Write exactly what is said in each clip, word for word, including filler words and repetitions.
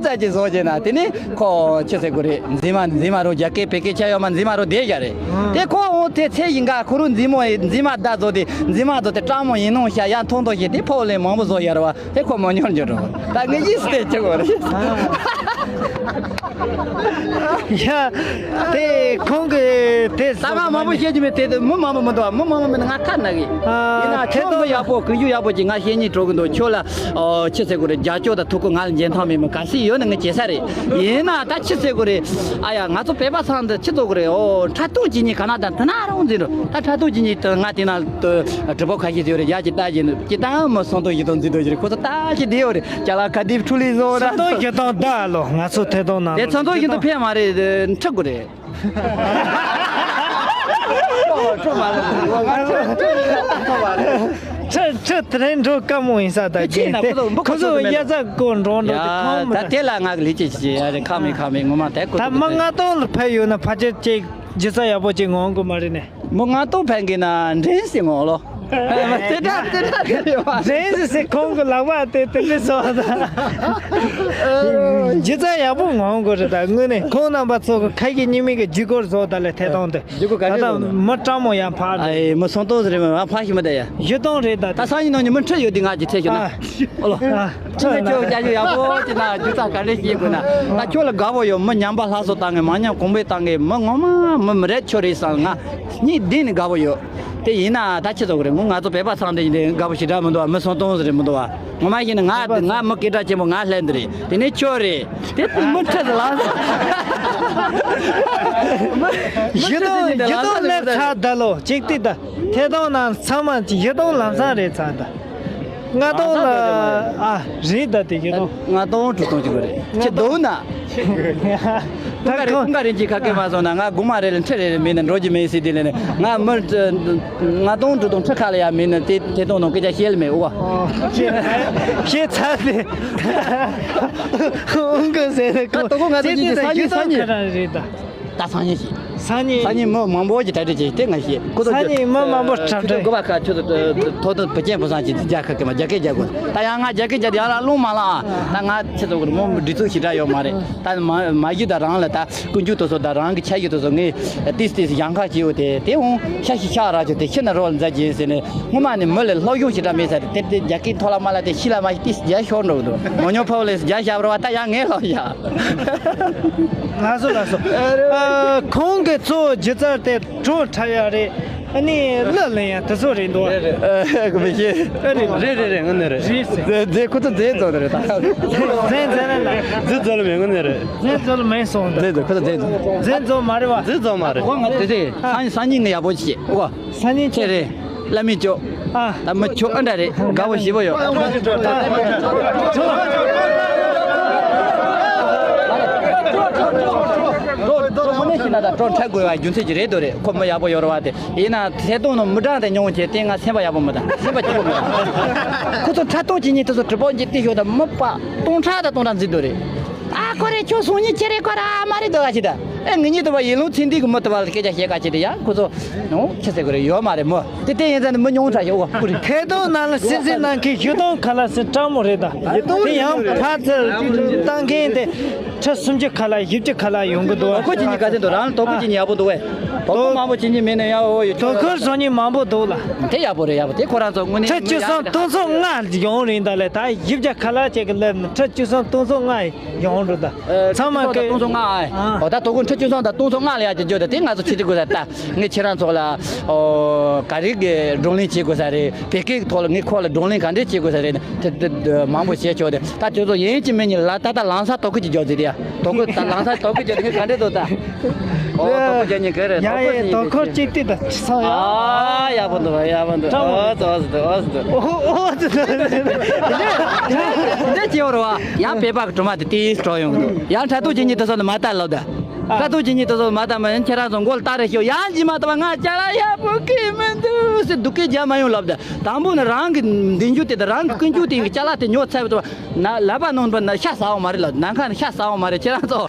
ས་ཅིག་བཟོ་བྱས་ན་དེ་ནི་ཁོ་ཆི་ཟེར་དགོས་རེད། འཛིན་མ་འཛིན་མ་རུ་རྒྱ་སྐད་བོད་སྐད་ཆ་ཡོད་མ་འཛིན་མ་རུ་བསྡད་ཡ་རེད། དེ་ཁོ་འོང་དེ་ཚེ་ཡིན་ག་ཁོ་རུ་འཛིན་མོ་འཛིན་མ་བདག་བཟོ་དེ་འཛིན་མ་བཟོ་དེ་སྤྲང་མོ་ཡིན་ནོ་ཤ་ཡ་མཐོང་མཐོང་ཞིག་དེ་ཕོ་ལས་མང་པོ་བཟོ་ཡ་རེད་བ། དེ་ཁོ་མ་ཉོར་འགྱུར་རོ། ད་ངས་ཡིད་སྟེ་ཅི་གོ་རེད། ཡ། དེ་ཁོང་གི་དེ་ད་ང་མང་པོ་བཤད་རྒྱུ་མེད། དེ་དེ་མི་མང་པོ་མི་འདུག་བ། མི་མང་པོ་མེད་ན་ང་ཁ་ན་གི། ཨ། ཡིན་ན་དེ་ཁྱོད་མི་ཡག་པོ་ཀུན་སྤྱོད་ཡག་པོ་ཅིག་ང་བཤད་སྙིང་བྲོ་གི་འདུག་ཁྱོད་ལ་ཨོ་ཆི་ཟེར་དགོས་རེད། རྒྱ་སྐྱོག་དང་ཐུག་གི་ང་ལ་འཇོན་ཐང་མེད་མི་ག་སྲིད་ཡོད་ན་ངས་བྱེད་ས་རེད། ཡིན་ན་ད་ཆི་ཟེར་དགོས་རེད། ཨ་ཡ་ང་ཚོ་བོད་པ་ཚང་འདི་ཆི་ཚོགས་དགོས་རེད། ཨོ་འཁྲབ་སྟོན་བྱེད་མཁན་ག་ན་དང་དེ་ན་རང་འཛིན་འགྲོ། ད་འཁྲབ་སྟོན་བྱེད་མཁན་དེ་ང་དེ་ན་དུ་གྲུ་པ་ཁ་ཤས་ཡོད་རེད། ཡ་ཅིག་ལྟ་བྱེད་ནི་ཅི་ལྟ་མི་སོང་དོ་ཡིད་དོ་འཛིན་དོ་ཞིག་རེད། ཁོ་ཚོ་ལྟ་ཞིག་བསྡད་ཡོད་རེད། ཅ་ལག་ག་དེབ་འཕྲུལ་ལས་བཟོ་ད་སོང་དོ་ཡིད་དོ་ད་ལོ་ང་ཚོ་ཐད་གཏོང་ནང་དེ་ཚོ་ཚོ་ཡིད་དོ་ཕན་མ་རེད། འཁྲབ་དགོས་རེད། ཁྲི་ཁྲི་དེ་རིང་འགྲོ་དཀའ་མོ་ཡིན་ས་ད་དེ་ཅི་ཡིན་ན་ཁོ་ཚོ་ཁོ་ཚོ་ཁོ་ཚོ་ཡ་ཚ་གོ་འགྲོ་འགྲོ་དེ་ཁོང་མི་ད་དེ་ལ་ང་གི་ལས་བྱེད་བྱེད་ཡ་རེད། ཁག་མེད་ཁག་མེད། ངོ་མ་དེ་ཁོ་ད་ཚོ་མི་ང་ཏོང་ལ་ཕེབས་ཡོད་ན་ཕལ་ཆེར་ཅིག་སྒྱུ་རྩལ་ཡག་པོ་ཅིག་ངོམ་གི་མ་རེད་ནས། མི་ང་ཏོང་ཕན་གི་ན་འདྲེན་སི་ངོ་ལོ། དེ་འདྲ་དེ་འདྲ་དེ་རེད་བ། འདྲེན་སི་སི་ཁོང་གི་ལག་པ་དེ་དེ་འདྲ་བཟོ་ད། སྒྱུ་རྩལ་ཡག་པོ་ངོམ་གི་རེད། ད་དངོས་གནས་ཁོང་རྣམ་པ་ཚོ་གི་ཁ་ཡི་སྙིང་མི་གི་ལྗིད་ཁོག་བཟོ་ད་ལས་ཐད་གཏོང་དེ། ལྗིད་ཁོག་ག་ད་རེ་ད་ཡོད་ནོ། མི་སྤྲང་མོ་ཡང་ཕར་ཨ་ཡེ་མི་སོང་ཏོ་ཟེར་མི་རང་ཕ་ཞིག་མི་བསྡད་ཡ། ཡིད་གཏོང་རེད་ད། ད་སང་ཉིན་ནང་ཉིན་མི་ཁྲིད་ཡོད་དེ་ང་ཅིག་ཁྲིད་ཤོག་ན། ཨ། ཨོ་ལོ། ཨ། ཁྲིད་ན་ཁྱོད་རྒྱ་ཇུ་ཡག་པོ་ཅི་ན་རྒྱུ་རྩ་ག་འདྲས་ཤེས་དགོས་ན། ད་ཁྱོད་ལ་དགའ་བོ་ཡོད། མི་ཉམས་པ་སླར་གསོ་བཏང་ངེ་མ་ཉམས་གོང་འཕེལ་བཏང་ངེ་མི་ངོ་མ་མི་མི་རེད་ཁྱོད་རེད་བསམ་ང་གཉིད་བདེ་ནས་དགའ་བོ་ཡོད། དེ་ཡིན་ན་ད་ཆི་ཚོགས་རེད། ངོ་ང་ཚོ་བོད་པ་ཚང་དེ་ཡིན་དེ་དགའ་བོ་ཞེ་དྲག་མི་འདུག་བ། མི་སོང་ཏོང་ཟེར་རེད་མི་འདུག་བ། ངོ་མ་ཡིན་ན་ང་ང་མི་སྐད་གྲགས་ཆེན་པོ་ང་ལྷན་དེ་རེད། དེ་ནས་ཁྱོད་རེད། དེ་མི་ཁྲིད་ལ། ཡིད་དོ་ཡིད་དོ་ལབ་ཚར་ད་ལོ་གཅིག་ཏི་ད། ཐད་གཏོང་ནང་ཚང་མ་ཡིད་དོ་ལམ་སང་རེད་ཚར་ད། ལྔ་སྟོང་ལ་ཨ་རེད་ད་དེ་ཡིད་དོ། ལྔ་སྟོང་དྲུག་སྟོང་གཅིག་པ་རེད། ཁྱེད་དོ་ན། ད་ཁོང་ཁ་རེ་ཁོང་ཁ་རེ་གཅིག་ཁ་སྐད་མ་སོང་ན་ང་དགུང་མ་རེ་ལ་ཁྲི་རེ་རེ་མིན་ན་འགྲོ་རྒྱུ་མེད་ཟེར་དེ་ལས་ནས་ང་མི་ལྔ་སྟོང་དྲུག་སྟོང་ཁྲི་ཁ་ལ་ཡ་མིན་ན་དེ་ཐད་གཏོང་ནང་སྐད་ཆ་བཤད་ལ་མེད་འོ། བཤད་ཚར་ཏེ། ཧུང་གི་ཟེར་ནས་ད་དོ་ཁོ་ང་ཚོ་གཉིས་ཀྱི་སང་ཉིན་སང་ཉིན་རེད་ད། ད་སང་ཉིན་ཞིག་སང་ཉིན། སང་ཉིན་མི་མང་པོ་ཞིག་གྲ་སྒྲིག་བྱས་དེ་ང་ཤེས་ཁོ་ཚོ། སང་ཉིན་མི་མང་པོ་གྲ་སྒྲིག་དགོས་པ་ཁ་ཆུ་ཚོད་ཐོག་ཐོག་བུ་ཅན་བུ་སང་ཅིག་རྒྱ་ཁ་ཀེ་མ་རྒྱ་སྐད་རྒྱ་དགོས། ད་ཡང་ང་རྒྱ་སྐད་རྒྱ་དེ་ཡང་ལ་རླུང་མ་ལངས་ཨ། ད་ང་ཆུ་ཚོད་དགོས་མོ་སྒྲིག་འཛུགས་ཞེ་དྲག་ཡོད་མ་རེད། ད་མ་མ་གཞི་ད་རང་ལ་ད་ཀུན་སྤྱོད་དེ་ཚོ་ད་རང་གི་ཆ་ཤས་དེ་ཚོ་ངས་ཏིས་ཏིས་ཡང་ཁ་བྱས་ཡོད་དེ་དེ་འོང་ཤ་ཤི་ཤ་ར་ཆུ་དེ་ཤི་ན་རོ་ལ་མཛའ་རྒྱུ་ཡིན་ཟེར་ནས་སྔོན་མ་ནས་མི་ལ་སློབ་སྦྱོང་ཞེ་དྲག་མེད་ས་རེད། དེ་དེ་རྒྱ་སྐད་ཐོག་ལ་མ་ལ་དེ་ཤི་ལ་མ་ཤི་ཏིས་རྒྱ་ཤོར་འགྲོ་གི་འདུག་མོ་ཉོ་ཕ་བོ་ལས་རྒྱ་ཞབས་ར་བ་ད་ཡང་ངས་ལོ་ཡ། ལགས་སོ་ལགས་སོ། ཨ། ཁོང་གི་གཙོ་བོ་སྒྱུ་རྩལ་དེ་བྲོ་འཁྲབ་ཡག་རེད། ཨ་ནི་གླུ་ལེན་ཡག་དེ་ཚོ་རེད་འདུག་ཨ་གི་མི་ཤེས། ཨ་རེད་རེད་རེད་རེད། ངོ་ནས་རེད། རེད་ཟེར། རེད་ཟེར། ཁོ་ཚོ་རྫས་རྫོགས་ནི་རེད་ད། རྫས་རྫས་རེད་ལ། རྫས་རྫོགས་ལ་མེད། ངོ་ནས་རེད། རྫས་རྫོགས་ལ་མེད་སོང་ད། རྫས་རྫོགས། ཁོ་ཚོ་རྫས་རྫོགས། རྫས་རྫོགས་མ་རེད་བ། རྫས་རྫོགས་མ་རེད། དེ་དེ་སང་ཉིན་སང་ཉིན་ངས་ཡག་པོ་ཞིག་བཤད་ཨོ། སང་ཉིན་ཁྱེད་རེད། བླ་མའི་ཅོ། ཨ། ད་མི་ཁྱོ་ཨ་འདྲ་རེད། དགའ་བོ་ཞེ་པོ་ཡོད། འགྲོ་འགྲོ་མོ་ནས་ཤི་ན་ད་འགྲོ་འཕྲད་དགོས་པ་རྒྱུ་མཚན་ཅིག་རེད་དོ་རེད། ཁོ་མི་ཡག་པོ་ཡོད་རེད་བ་དེ། ཡིན་ན་ཐད་གཏོང་ནང་མི་གྲངས་དེ་ཉུང་བྱས་ཏེ་ང་སེམས་པ་ཡག་པོ་མི་དང་སེམས་པ་སྐྱིད་པོ་མི་དང་། ཁོ་ཚོ་འཁྲབ་སྟོན་བྱེད་མཁན་དེ་ཚོ་གྲུ་པ་གཅིག་བལྟས་ཤོག་ད་མི་པ་སྟོང་ཕྲག་དང་སྟོང་ཕྲག་འཛིན་དོ་རེད། ཨ་ཁོ་རེ་ཁྱོད་སོང་ཉིན་ཁྱེད་རེ་ཁོ་ར་མ་རེད་འདོད་ག་ཅི་ད། ཨེ་ངེད་གཉིས་དུ་བ་ཡིན་ལུང་ཚིག་འདི་གི་མི་དུ་བ་ལ་སྐད་ཆ་བཤད་ག་ཅི་ད་ཡ་ཁོ་ཚོ་ནོ་ཁྱེད་ཟེར་གི་རེད་ཡོད་མ་རེད་མོ། དེ་དེ་ཡིན་ཙང་ནི་མི་ཉུང་དྲགས་ཤོག་ཨོ་ཁོ་རེ། ཐད་གཏོང་ནང་ལ་སེམས་སེམས་གནང་མཁན་ཡིད་གཏོང་ཁ་ལག་སེ་སྤྲང་མོ་རེད་ད། དེ་ཡང་ཕར་ཚུར་བཏང་མཁན་དེ་ཁྲི་སུམ་ཅུ་ཁ་ལག་བཞི་བཅུ་ཁ་ལག་ཡོང་གི་འདུག་དོ་ཁུར་གྱི་ཉིན་ག་ཚོད་འདུག་རང་ལ་དོ་ཁུར་གྱི་ཉིན་ཡག་པོ་འདུག་བས། དོ་ཁུར་མང་པོ་བྱེད་ཉིན་མེད་ན་ཡང་ཨོ་ཡོད་དོ་ཁུར་བཟོ་ཉིན་མང་པོ་འདུག་ལ། དེ་ཡག་པོ་རེད། ཡག་པོ་དེ་ཁོ་རང་ཚོ་དངོས་གནས་ཁྲི་བཅུ་སོང་སྟོང་ཚོ་ལྔ་ཡོང་རིང་ད་ལས་ད་བཞི་བཅུ་ཁ་ལག་ཅིག་གི་ལས་ཁྲི་བཅུ་སོང་སྟོང་ཚོ་ལྔ། ཡོང་འགྲོ་ད། ཚང་མ་ཀེ་སྟོང་ཚོ་ལྔ་ཨ། ཨ། འོ་ད་དོ་ཁུར་ཁྲི་བཅུ་སོང་དང་སྟོང་ཚོ་ལྔ་ལ་ཡག་ཅིག་འཇོག་ད་དེ་ང་ཚོ་ཆེ་ཆེ་དགོས་ས་ད། ངས་ཁྱེད་རང་ཚོ་ལ་ཨོ་ག་རེ་གི་བགྲོ་གླེང་བྱེད་དགོས་ས་རེད། བོད་སྐད་ཐོག་ལ་ངས་ཁོ་ལ་བགྲོ་གླེང་ག་འདྲས་བྱེད་དགོས་ས་རེད། དེ་དེ་དེ་མང་པོ་བྱས་ཆོག་དེ་ད་ཁྱོད་ཚོ་ཡིན་གཅིག་མིན་གཉིས་ལ་ད་ད་ལམ་སང་དོ་ཁུར་གྱི་འཇོག་ཟེར་དེ་ཡ། དོ་ཁུར་ད་ལམ་སང་དོ་ཁུར་བྱས་དེ་ངས་ག་འདྲས་འདུག་ད། ཨོ་དོ་ཁུར་བྱས་ཉིན་ག་རེད། ཡ་དོ་ཁུར་ཡིན་དོ་ཁུར་གཅིག་ཏི་ད་ཆི་ས་ཡ། ཨ་ཡག་པོ་འདུག་ཡག་པོ་འདུག་ཨོ་ཙི་ཨོ་ཙི་འདུག་ཨོ་ཙི་འདུག་ཨོ་ཙི་འདུག་འདི་ཅི་ཡོད་རེད་བ། ཡང་བོད་པ་གི་སྒྲོལ་མ་དེ་ཏིས་གྲོགས་ཡོང་གི་འདུག་ཡང་འཁྲབ་སྟོན་བྱེད་ཉིན་དེ་ཚོ་ནི་མ་ལྟ་ལབ་ད། འཁྲབ་སྟོན་བྱེད་ཉིན་དེ་ཚོ་མ་ལྟ་མ་ཡིན་ཁྱེད་རང་ཚོ་མགོ་ལ་སྟག་རེ་ཤོག་ཡང་ཇི་མ་ལྟ་བ་ང་ཅ་ལག་ཡག་པོ་གི་མི་འདུག་ཟེར་སྡུག་སྐད་རྒྱག་མ་ཡོང་ལབ་ད། དང་པོ་ནི་རང་གི་འདི་འཇུ་དེ་དང་རང་གི་ཀུན་འཇུ་དེ་གི་ཅ་ལག་དེ་ཉོ་ཚར་བ་དང་ན་ལབ་པ་ནང་པ་ན་ཤ་ཟ་འོང་མ་རེད་ལབ། ནམ་མཁའ་ནི་ཤ་ཟ་འོང་མ་རེད་ཁྱེད་རང་ཚོ།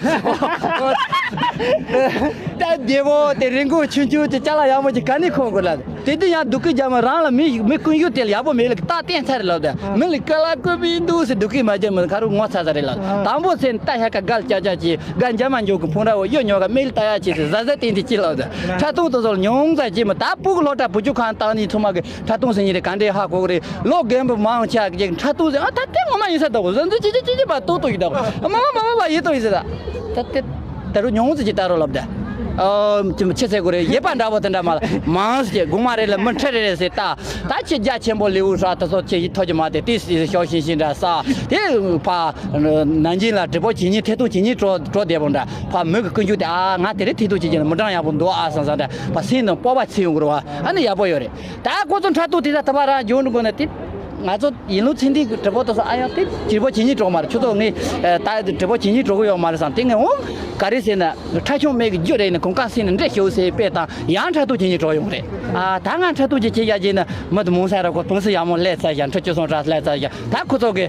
ད་རྒྱལ་པོ་དེ་རིན་གོང་ཆུང་ཆུང་གི་ཅ་ལག་ཡག་པོ་ཅིག་ག་ནས་ཁོང་དགོས་ལ། དེ་དུས་ཡང་སྡུག་གི་རྒྱ་མི་རང་ལ་མི་མི་ཀུན་སྤྱོད་དེ་ལ་ཡག་པོ་མེད་ལ་རྟགས་བསྟན་ཚར་རེད་ལབ་དེ། མི་ལ་ཀ་ལ་ཀུ་པི་འདུག་ཟེར་སྡུག་གི་མ་རྒྱ་མི་ཁ་རུ་ངོ་ཚ་ཚ་རེད་ལབ། དང་པོ་ཚེ་ནི་ད་ཤ་ཀ་གལ་ཅག་ཅག་ཅིག་ག་འཇམ་མ་འཇོག་གི་ཕུང་ར་བོ་གཡོ་ཉོ་ག་མི་ལ་ད་ཡག་ཅིག་ཟེར་ཟ་ཟ་བསྟན་དེ་ཅི་ལབ་དེ། འཕྲལ་ཐུང་དེ་ཚོ་ལ་ཉུང་ཙམ་ཅིག་མི་ད་སྤུ་གུ་སློབ་གྲྭ་བུ་ཆུ་ཁང་བཏང་ནི་ཚང་མ་གི་འཕྲལ་ཐུང་ཟེར་ཉིན་རེ་ག་འདྲའི་ཧ་གོ་གི་རེད། ལོ་རྒན་པོ་མང་ཆེ་གི་འཕྲལ་ཐུང་ཟེར་ཨ་ད་དེ་ངོ་མ་ཡིན་ས་འདུག་ཟེར་ཚོ་ཅི་ཅི་ཅི་ཅི་པ་ཏོག་ཏོག་ཡིན་འདུག་མ་མ་མ་མ་ཡིན་ཏོག་ཡིན་ཟེར་ད་ད་དེ། ད་རུང་ཉུང་ཙམ་ཅིག་ལྟ་རོགས་ལབ་ད། ཨོ། ཅི་ཆེ་ཟེར་དགོས་རེད། ཡེ་པ་འདྲ་པོ་དེ་འདྲ་མ་ལ་མང་ཟེར་གོང་མ་རེད་ལ་མི་ཁྲི་རེ་རེ་ཟེར་ད། ད་ཁྱེད་རྒྱ་ཆེན་པོ་ལེའུ་ཧྲ་ད་སོ་ཁྱེད་ཡིད་ཐོག་གི་མ་དེ་ཏི་སི་ཤོག་ཤིང་ཤིང་འདྲ་ས་དེ་ཕ་ནང་ཆེན་ལ་གྲི་པོ་ཆེ་ཉིན་ཐེ་ཐུང་ཆེ་ཉིན་གྲོ་གྲོ་བསྡད་པོ་འདྲ་ཕ་མོས་གི་ཀུན་སྤྱོད་དེ་ཨ་ང་དེ་རེད་ཐེ་ཐུང་ཆེ་ཉིན་ལ་མི་གྲངས་ཡག་པོ་འདུག་ཨ་བསམ་བསམ་འདྲ་ཕ་སེམས་ནང་སྤོབས་པ་ཚིམ་ཡོང་གི་རེད་བ། ཨ་ནི་ཡག་པོ་ཡོད་རེད། ད་ཁོ་ཚོ་འཕྲལ་ཐུང་དེ་ད་ད་པ་རང་འཇོག་འགྲོ་དགོས་ན་དེ། ང་ཚོ་ཡིན་ལུགས་ཚིག་འདི་གྲི་པོ་དེ་ཚོ་ཨ་ཡང་དེ་གྲི་པོ་ཇི་སྙེད་འགྲོ་མ་རེད། ཁྱོད་ཚོ་ངས་ད་གྲི་པོ་ཇི་སྙེད་འགྲོ་གི་ཡོད་མ་རེད་བསམ་དེ་ངས་འོང་ག་རེ་ཟེར་ན་ཁྲ་ཆུང་མེད་གི་རྒྱུ་རེད་ནས་གོང་ཀ་སེ་ནས་འདྲེ་ཤོག་ཟེར་པས་དང་ཡང་འཕྲལ་ཐུང་ཇི་སྙེད་འགྲོ་ཡོང་རེད། ཨ་ད་ང་འཕྲལ་ཐུང་ཇི་ཁྱེད་ཡ་ཇི་ན་མི་དུ་མོང་ས་ར་ཁོ་ཕུང་སི་ཡ་མོ་ལས་ཚ་ཞག་འཕྲུལ་ཆུ་སོང་ར་ལས་ཚ་ཞག་ད་ཁོ་ཚོ་གི་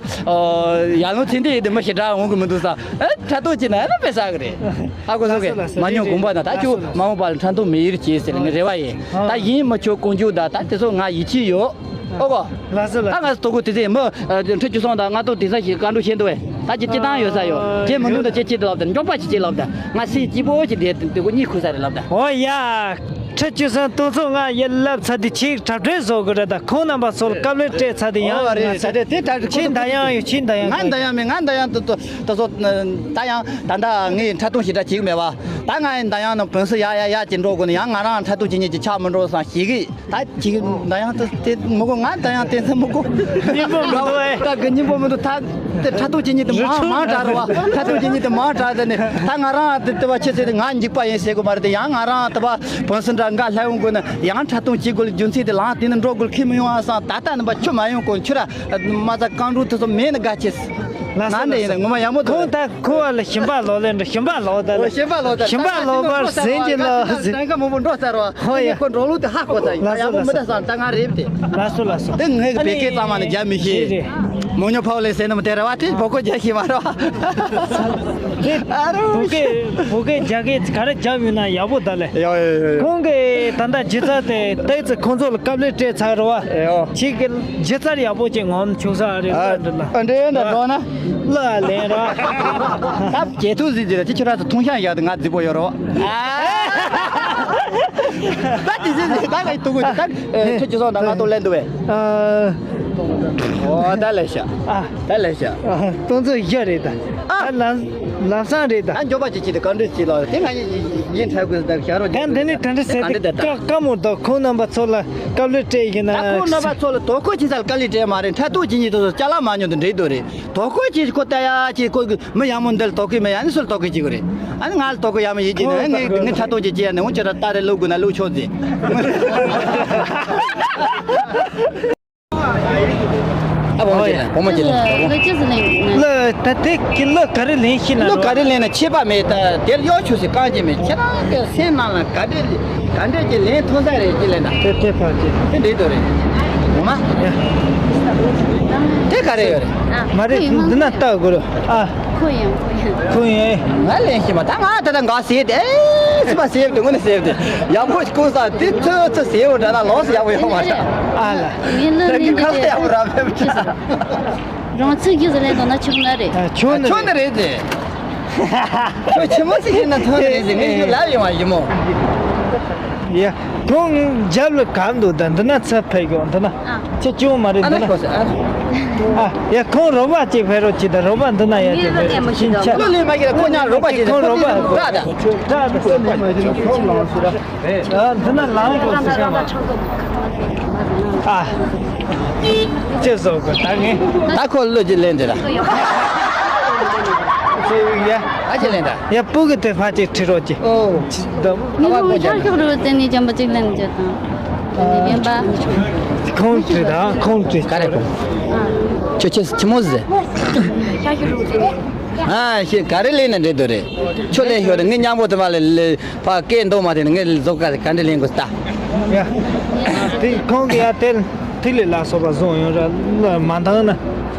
ཡ་ལུང་ཚིག་འདི་ཡི་དེ་མི་ཞེ་དྲག་འོང་གི་མི་འདུག་ས་ཨ་འཕྲལ་ཐུང་ཇི་ན་ཨ་ན་པེ་ས་གི་རེད། ཨ་ཁོ་ཚོ་གི་མ་ཉོ་དགོངས་པ་ན་ད་ཁྱོད་མ་འོངས་པ་ལ་འཕྲལ་ཐུང་མི་ཡིར་གྱིས་ཟེར་ངས་རེ་བ་ཡིན། ད་ཡིན་མི་ཆོག་ཀུན་སྤྱོད་ད་ད་དེ་ཚོ་ང་ཡིད་ཆེས་ཡོད། ཨོ་གོ། ལགས་སོ་ལགས། ད་ང་ཚོ་དོ་ཁུར་དེ་ཚེ་མི་ཁྲི་བཅུ་སོང་དང་ང་ཚོ་དེང་སང་ཞིག་བཀའ་འགྲོ་བྱེད་འདུག་བས། ད་ཅི་ཅི་བཏང་ཡོད་ས་ཡོད་ཅེས་མི་འདུག་ད་ཅི་ཅི་ལབ་ད་མགྱོགས་པ་ཅི་ཅི་ལབ་ད་ང་སེམས་སྐྱིད་པོ་ཅིག་བསྡད་དེ་གོ་གཉིད་ཁུག་ས་རེད་ལབ་ད། ཨོ་ཡ། ཁྲི་བཅུ་སོང་དུང་ཚོ་ང་ཡ་ལབ་ཚ་དེ་ཆིག་གྲབས་གྲོས་བཟོ་དགོས་རེད་ད་ཁོང་རྣམ་པ་ཚོ་ལ་དཀའ་ལས་སྤྲད་ཚ་དེ་ཡང་ཨོ་རེད་ཚ་དེ་དེ་ད་ཁྱི་ད་ཡང་ཡོད་ཁྱི་ད་ཡང་ང་ད་ཡང་མེད་ང་ད་ཡང་ད་ཚོ་ད་ཚོ་ད་ཡང་ད་ད་ངས་འཕྲལ་ཐུང་ཞིག་འདྲ་བྱེད་གི་མེད་བ། ད་ང་ཡང་ད་ཡང་ནང་བོན་སི་ཡ་ཡ་ཡ་ཅིག་འགྲོ་དགོས་ནས་ཡང་ང་རང་འཕྲལ་ཐུང་ཅི་ཉིད་ཀྱི་ཆགས་མི་འགྲོ་བསམ་ཞིག་གི་ད་ཅིག་ད་ཡང་ད་དེ་མི་གོ་ང་ད་ཡང་དེ་ཚོ་མི་གོ་སྙིང་པོ་མི་འདུག་ཨེ། ད་གི་སྙིང་པོ་མི་འདུག་ད་དེ་འཕྲལ་ཐུང་ཅི་ཉིད་དེ་མང་མང་དྲགས་རེད་བ། འཕྲལ་ཐུང་ཅི་ཉིད་དེ་མང་དྲགས་དེ་ནས་ད་ང་རང་དེ་དེ་བ་ཆེ་ཚེ་དེ་ང་འཇིགས་པ་ཡིན་ཟེར་གི་མ་རེད། དེ་ཡང་ང་རང་དེ་བ་བོན་སི་འདྲ་འགའ་ལྷ་ཡོང་དགོས་ན་ཡང་འཕྲལ་ཐུང་ཅི་དགོས་ལ་རྒྱུ་མཚན་དེ་ལངས་དེ་ནས་འགྲོ་དགོས་ལ་ཁྱི་མི་ཡོང་ཨ་སང་ད་ལྟ་ནི་བ་ཆུ་མ་ཡོང་གོང་ཆུ་ར་མ་ཚ་རྐང་དྲུག་དེ་ཚོ་མེད་ན་དགའ་ཆེ། ང་འདྲ་ཡིན་ན་ངོ་མ་ཡག་མོ་འདུག་ཁོང་ད་ཁོ་བ་ལ་ཞིམ་པ་ལོག་ལེ་འདྲ་ཞིམ་པ་ལོག་ད་ལེ་ཞིམ་པ་ལོག་ད་ཞིམ་པ་ལོག་པར་ཟིན་གྱི་ལ་ཟིན་ཀ་མང་པོ་འགྲོ་ཚར་བ། ཧོ་ཡ། ཁོ་འགྲོ་ལུགས་དེ་ཧ་གོ་ཚར་ཡིན། ཡག་པོ་མི་ད་སང་ད་ང་རེབ་དེ། ལགས་སོ་ལགས་སོ། དེ་ངའི་བེ་ཀེ་ཙམ་མ་ནི་རྒྱ་མི་ཤེས། རེད་རེད། མོ་ཉོ་ཕའོ་ལེ་ཟེར་ནི་མི་དེ་ར་བ་དེ་བོ་ཀོ་རྒྱ་ཤེས་མ་ར་བ། ཨ་རོ། བོ་ཀེ་བོ་ཀེ་རྒྱ་སྐད་ག་རེ་རྒྱབ་ཡོད་ན་ཡག་པོ་ད་ལེ། ཡོ་ཡོ་ཡོ། ཁོང་གིས་ད་ལྟ་ཇི་ཙམ་དེ་ཏོག་ཙམ་ཁོང་ཚོ་ལ་དཀའ་ལས་སྤྲད་ཚར་ར་བ། ཡོ། ཁྱེད་ཀྱི་ཇི་ཙར་ཡག་པོ་ཅིག་ངོམ་བྱུང་ས་རེད་ཨ་འདི་ལ། ཨ་འདྲེ་འདྲ་འགྲོ་ན། ལ་ལེན་ར། ད་ཇེ་ཐུ་ཟི་ཟི་ར་ཅི་ཁྱོད་ར་ཚོ་ཐུང་ཤང་ཡག་དེ་ང་རྫི་པོ་ཡོད་རོ། ད་དེ་ཟི་ཟི་ད་ང་ཐུག་གོ་ད་ཁྱོད་ཅི་སོང་ད་ང་ཐུག་ལེན་འདུག་བས། ཨོ་ད་ལེ་ཤ། ཨ། ད་ལེ་ཤ། ཨ་ཏོང་ཙོ་ཡ་རེད་ད། ཨ་ལམ་ལམ་སང་རེད་ད། ཨ་འཇོག་པ་ཅི་ཅི་དེ་ག་འདྲ་ཅི་ལ་དེ་ང་ཡིན་འཕྲལ་དགོས་ད་ཤ་རོ། ད་འདི་ནི་དེ་འདྲ་ཟེར་ཏེ་ཀ་ཀ་མོ་ད་ཁོང་རྣམ་པ་ཚོ་ལ་དཀའ་ལས་སྤྲད་ཡིན་ན། ད་ཁོང་རྣམ་པ་ཚོ་ལ་དོ་ཁོ་ཅི་ཚ་ལ་དཀའ་ལས་སྤྲད་མ་རེད། འཕྲལ་ཐུག་ཅི་ཉིད་དུ་ཅ་ལག་མ་ཉོ་དུ་འགྲིག་དུ་རེད། དོ་ཁོ་ཅི་ཁོ་ལྟ་ཡ་ཅི་ཁོ་མི་ཡག་མོ་འདི་ལ་དོ་ཁོ་མི་ཡ་ནི་སུ་ལ་དོ་ཁོ་ཅི་གོ་རེད། ཨ་ནི་ང་ལ་དོ་ཁོ་ཡ་མ་ཡིན་ཅི་ནི་ངས་ངས་འཕྲལ་ཐུག་ཅི་ཅི་ཡ་ནི་འུ་ཅི་ར་ལྟ་རེ་ལུག་དགོས་ན་ལུག་ཆོག་ཟེ། ཨ་བོ་མོ་ཅི་ལེན་བོ་མོ་ཅི་ལེན། ལོ་ཅི་ཟིག་ལེན། ལོ་ད་དེ་ཁྱི་ལོ་ག་རེ་ལེན་ཤི་ན། ལོ་ག་རེ་ལེན་ན་ཆད་པ་མེད་ད་དེར་གཡོག་ཆུ་སི་གང་ཅི་མེད་ཁྱེད་རང་གི་སེམས་ནང་ལ་ག་འདྲེ་ག་འདྲེ་ཅི་ལེན་ཐུང་ས་རེད་ཅི་ལེན་ན། དེ་དེ་ཕར་ཅི། དེ་འདྲེ་དོ་རེད། ངོ་མ། དེ་ག་རེ་ཡོད་རེད། མ་རེད་འདི་ན་ལྟ་དགོས་རེད་ཨ། ཁོ་ཡང་ཁོ་ཡང་། ཁོ་ཡང་། ང་ལེན་ཤི་མ་ད་ང་ད་ད་འགའ་ཟེར་ཏེ་ཨེ་སི་པ་ཟེར་ཏེ་དངོས་གནས་ཟེར་ཏེ་ཡག་པོ་ཞིག་ཀུན་ས་དེ་ཚོ་ཚོ་ཟེར་བ་འདྲ་ན་ལོགས་སུ་ཡག་པོ་ཡོད་མ་རེད། ཨ་ལ། ངས་ལོ་ད་ལེན་གི་ཁ་ལ་ཡག་པོ་རག་མེད་པ་ཅི་ཟེར། རང་ཚུགས་རྒྱུ་ཟེར་ལེན་དང་ན་ཆུང་ན་རེད། ཨ་ཆུང་ན་ཆུང་ན་རེད་དེ། ཁྱོད་ཆི་མོ་ཅིག་ཡིན་ན་ཐོན་རེད་ཟེར་ངས་ཡོད་ལབ་ཡོང་བ་ཡིན་མོ། ཡ། ཁོང་རྒྱབ་ལ་གབ་འདུག་ད་འདི་ན་ཚ་ཕེབས་ཡོང་འདི་ན། ཨ། ཁྱེད་སྐྱོན་མ་རེད་ཨ་འདི་ན་ན། ཁོ་ཟེར་ཨ། ཨ། ཡ་ཁོང་རོགས་པ་ཅིག་ཕེབས་རོགས་ཅིག་ད་རོགས་པ་འདི་ན་ཡ་ཅིག་ཕེབས་རོགས་ཅིག་ཁྱེད་ཁོ་ལས་མ་གི་ཁོ་ཉག་རོགས་པ་ཅིག་ཁོང་རོགས་པ་ཁོ་ལས་མ་གི་ཁོ་ལས་མ་གི་ཁོ་ལས་མ་གི་ཨ་འདི་ན་ལངས་ཡོང་ཟེར་ཤ་མ། ཨ། ཅེས་སོགས་ཀྱི་ད་ངས། ད་ཁོ་བློ་ཅིག་ལེན་དེ་ལ། ཅེས་ཡ། ཨ་ཅེ་ལེན་ད། ཡ་སྤུ་གུ་དེ་ཕ་ཅིག་ཁྲིད་རོགས་ཀྱི། ཨོ། ཅི་ད། ཁ་བ་ཁོ་ཅག་ཤོག་རུ་བཙན་ནས་ཅམ་པ་ཅིག་ལེན་རྒྱུ་དང་། ཡིན་པ། ཁོང་ཁྲིད་ད་ཁོང་ཁྲིད་ག་རེ་ཁོང་། ཁྱོད་ཁྱེད་ཁྱི་མོ་ཟེ། ཤ་ཤོག་རུ་བཙན་ནས། ཨ་ཤེས་ག་རེ་ལེན་ན་འགྲིག་འདུག་རེད། ཁྱོད་ལེན་ཤོག་རེད་ངས་མཉམ་པོ་དུ་མ་ལེན་ལེ། ཕ་སྐད་འདོགས་མ་དེ་ནི་ངས་བཟོ་དཀའ་ག་འདྲ་ལེན་དགོས་ལྟ། ཡ། དེ་ཁོང་གིས་ཡ་དེ་ཐིག་ལེ་ལ་སོགས་པ་བཟུང་ཡོང་ར་ལ་མ་འདང་ན།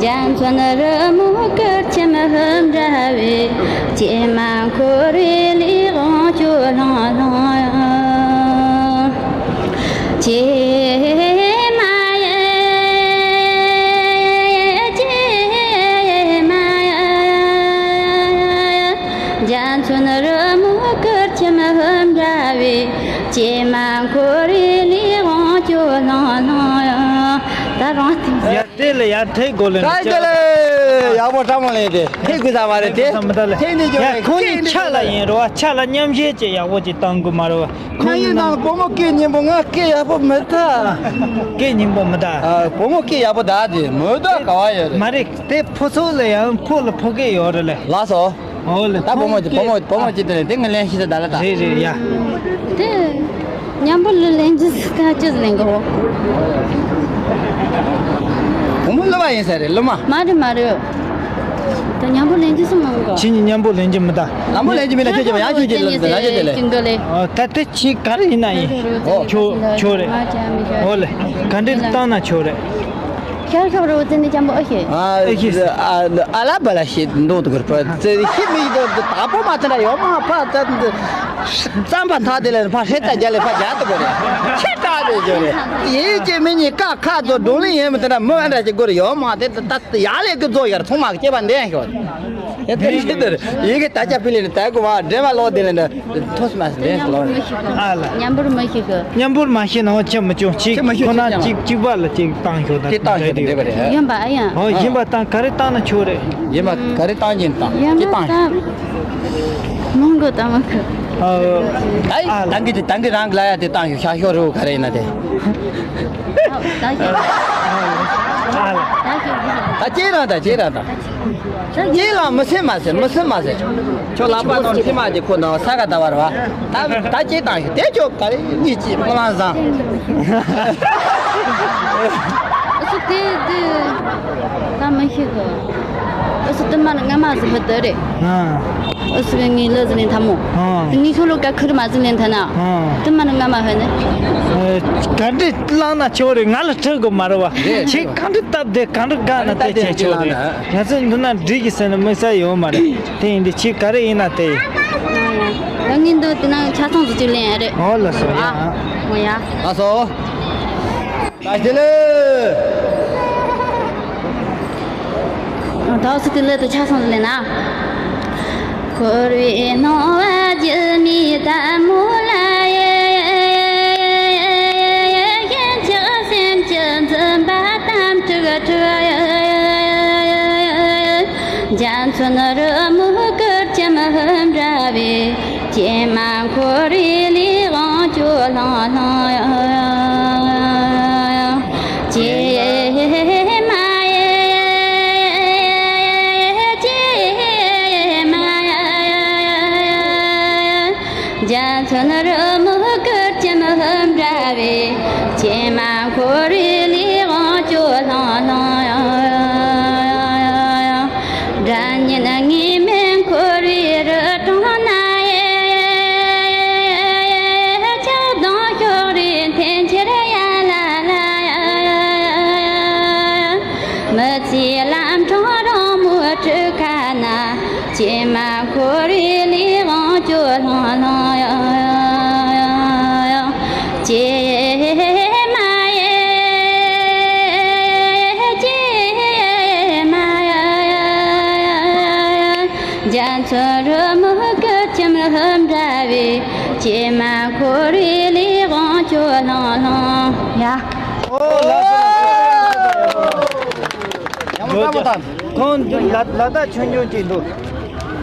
འཇའ་ཚོན་རི་མོ་གུར་ཆེམ་ཧུམ་འདྲ་བའི། ཀྱེ་མ་འཁོར་བའི་ལས་དབང་སྐྱོ་ལྷང་ལྷང་ཡང་། ཀྱེ་མ་ཡ། ཀྱེ་མ་ཡ། འཇའ་ཚོན་རི་མོ་གུར་ཆེམ་ཧུམ་འདྲ་བའི། ཀྱེ་མ་འཁོར་བའི་ལས་དབང་སྐྱོ་ལྷང་ལྷང་ཡང་། ད་རང་དེ། ཡ་དེ་ལ་ཡ་ཐེ་གོ་ལེ་ད་ཅི་ལེ། ཡག་པོ་ཀྲང་མོ་ལེ་དེ་ཐེ་གོ་ས་མ་རེད་དེ། ཐེ་གོ་ས་མི་ད་ལེ། ཐེ་ནི་ཅོ་ཡ་རེད། ཁོ་ནི་ཆ་ལ་ཡིན་རོ་བ། ཆ་ལ་མཉམ་བཞེས་ཅེ་ཡག་པོ་ཅིག་བཏང་དགོས་མ་རོ་བ། ཁོ་ང་ཡིན་ནང་བུ་མོ་སྐད་སྙན་པོ། ང་སྐད་ཡག་པོ་མི་ད། སྐད་སྙན་པོ་མི་ད། ཨ། བུ་མོ་སྐད་ཡག་པོ་ད་དེ་མོ་ད་ག་བ་ཡོད་རེད། མ་རེད། དེ་ཕོ་ཚོ་ལ་ཡང་ཕོ་ལ་ཕོ་སྐད་ཡོད་རེད་ལེ། ལགས་སོ། ཨོ་ལེ། ད་བུ་མོ་ཅིག་བུ་མོ་བུ་མོ་ཅིག་དེ་ལེན་དེ་ངས་ལེན་ཤེས་ས་ད་ལ་ད། རེད་རེད་ཡ། དེ་མཉམ་པོ་ལ་ལེན་རྒྱུ་ཟིག་ད་ཅི་ལེན་གོ། བུ་མོ་སློབ་མ་ཡིན་ས་རེད། སློབ་མ། མ་རེད་མ་རེད། ད་མཉམ་པོ་ལེན་རྒྱུ་སུ་མང་གོ། ཁྱེད་གཉིས་མཉམ་པོ་ལེན་རྒྱུ་མི་ད། ལམ་པོ་ལེན་རྒྱུ་མི་ད། ཁྱོད་ཀྱི་ང་ཁྱོད་ཀྱི་ལ་ང་ཁྱོད་ཀྱི་ལ། ཅིག་འགྲོ་ལེ། ཨོ་ད་དེ་ཁྱེད་ག་རེ་ཡིན་ན་ཡིན། ཁྱོད་ཁྱོད་རེད། ཨོ་ལེ། ག་འདྲ་བཏང་ན་ཁྱོད་རེད། ཤར་ཤོག་རོ་ཙི་ནི་ཅམ་པོ་ཨ་ཤེ། ཨ་ཨ་ཤེ། ཨ་ལ་བ་ལ་ཤེ་འདོང་དུ་གར་ཕ་ཙི་ཤི་མི་དོ་དུ་ད་པོ་མ་ཐན་ཡོ་མ་ཕ་ཙ་ཙམ་པ་ཐ་དེ་ལ་ཕ་ཧྲེ་ཙ་རྒྱ་ལེ་ཕ་རྒྱ་དུ་གོ་རེ་ཁྱེད་ད་དེ་ཇོ་རེ་ཡེ་ཅེ་མི་ཉི་ཀ་ཁ་ཙོ་འདོང་ལི་ཡེ་མི་ཐན་མོ་ཨ་འདྲ་ཅེ་གོ་རེ་ཡོ་མ་དེ་ད་ཡ་ལེ་གི་ཙོ་ཡར་ཚོང་མ་ཀྱེ་བ་འདེན་ཤོ། ཡ་དེ་ཤི་དེ་ཡི་གེ་ད་ཅ་ཕི་ལེ་ནི་ད་གོ་བ་འདྲེ་བ་ལོ་དེ་ལེ་ནི་ཐོས་མ་སི་ལེ་ལོ། ཨ་ལ། མཉམ་པོར་མི་ཤེས་གི། མཉམ་པོར་མ་ཤེས་ན་འོ་ཅི་མི་ཅུང་གཅིག་ཁོ་ན་གཅིག་གཅིག་པ་ལ་གཅིག་བཏང་ཤོག་ད་དེ་བཏང་ཤོག་དེ་འདྲ་རེད། ཡིན་པ་ཨ་ཡང་། ཨོ་ཡིན་པ་དང་ག་རེ་བཏང་ན་ཆོག་རེད། ཡིན་པ་ག་རེ་བཏང་གིན་བཏང་ཡིན་པ་ཅི་བཏང་ཤོག། མང་གི་བཏང་མ་གི། ཨ་ཨ་ལ། ད་གི་ད་གི་རང་གི་ལ་ཡ་དེ་བཏང་ཤོག་ཤ་ཤོག་རུ་ག་རེ་ཡིན་ན་དེ། ད་ཤོག་ཨ་ལ། ད་ཤོག་ད་ཅེ་རང་ད་ཅེ་རང་ད། ཅེ་ལ་མི་སེམས་མ་ཟེར་མི་སེམས་མ་ཟེར། ཁྱོད་ལག་པ་དང་མཐིལ་མ་ཅེ་ཁོ་ན་ས་ག་ད་བར་བ། ད་ད་ཅེ་བཏང་ཤོག་དེ་ཁྱོད་ག་རེ་གཉིས་ཅེ་སྨོན་ལམ་བཟང་། ཨུ་སུ་དེ་དེ་ད་མི་ཤེས་གི། ཨུ་སུ་དེ་མ་ནི་ང་མ་ཟི་ཧུ་དེ་རེད། ཨུ་སུ་གི་ངའི་ལོ་ཟི་ལེན་ཐ་མོ། ངའི་ཁྱོད་ལོ་ཀ་ཁུར་མ་ཟི་ལེན་ཐ་ན། དེ་མ་ནི་ང་མ་ཧུ་ནི། ག་འདྲི་བླངས་ན་ཆོག་རེད། ང་ལ་ཁྲིད་དགོས་མ་རེད་བ། ཁྱེད་ག་འདྲི་སྟབས་བདེ་ག་འདྲི་དགའ་ན་དེ་བྱེད་ཆོག་རེད། ང་ཚོ་འདི་ན་འགྲིག་གི་ཟེར་ན་དམིགས་བསལ་ཡོད་མ་རེད། དེ་ཡིན་དུས་ཁྱེད་ག་རེ་ཡིན་ན་དེ་ཡིན། ད་ངས་འདི་དེ་ན་ཆ་ཚང་ཟིག་ཅིག་ལེན་ཡ་རེད། ཨོ་ལ་སོ་ཡ། ཨ་ཨོ་ཡ། ལ་སོ། ད་ཞི་ལེ། ད་སི་དེ་ལེ་དུ་ཆ་ཚང་ཟིག་ལེན་ན། འཁོར་བའི་སྣང་བ་སྒྱུ་མའི་ལྟད་མོ་ལ། ཡིད་ཆེས་སེམས་ཀྱི་འཛུམ་པ་དམ་དྲག་དྲག་འཇའ་ཚོན་རི་མོ་གུར་གྱམ་འདྲ་བའི། ཀྱེ་མ་འཁོར་བའི་ལས་དབང་སྐྱོ་ལྷང་ལྷང་ཡང་། ཀྱེ་མ་ཡེ། ཀྱེ་མ་ཡེ། འཇའ་ཚོན་རི་མོ་གུར་གྱམ་འདྲ་བའི། ཀྱེ་མ་འཁོར་བའི་ལས་དབང་སྐྱོ་ལྷང་ལྷང་ཡང་། སྒྲ་སྙན་དངོས་མེད་འཁོར་བའི་རི་གྲོང་ན། ཡེ། མི་ཚེའི་ལམ་འཕྲང་རིང་མོའི་གྲུ་ཁ་ན། ཀྱེ་མ་འཁོར་བའི་ལས་དབང་སྐྱོ་ལྷང་ལྷང་ཡང་། ཀྱེ་མ་ཡེ། ཀྱེ་མ་ཡེ། འཇའ་ཚོན་རི་མོ་གི་ཁྱིམ་ལྷུན་འདྲ་བའི། ཀྱེ་མ་འཁོར་བའི་ལས་དབང་སྐྱོ་ལྷང་ལྷང་ཡ། ཨོ་ལགས་སོ་ལགས་སོ། ཁོང་ལ་ལ་དྭགས་ཆོས་འབྱུང་ཅིག་འདུག་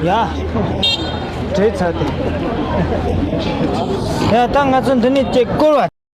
ཡ། བྲེལ་ཚར་ཏེ། ཡ་ད་ང་ཚོ་འདི་ནས་ཅིག་བསྐོར་བ།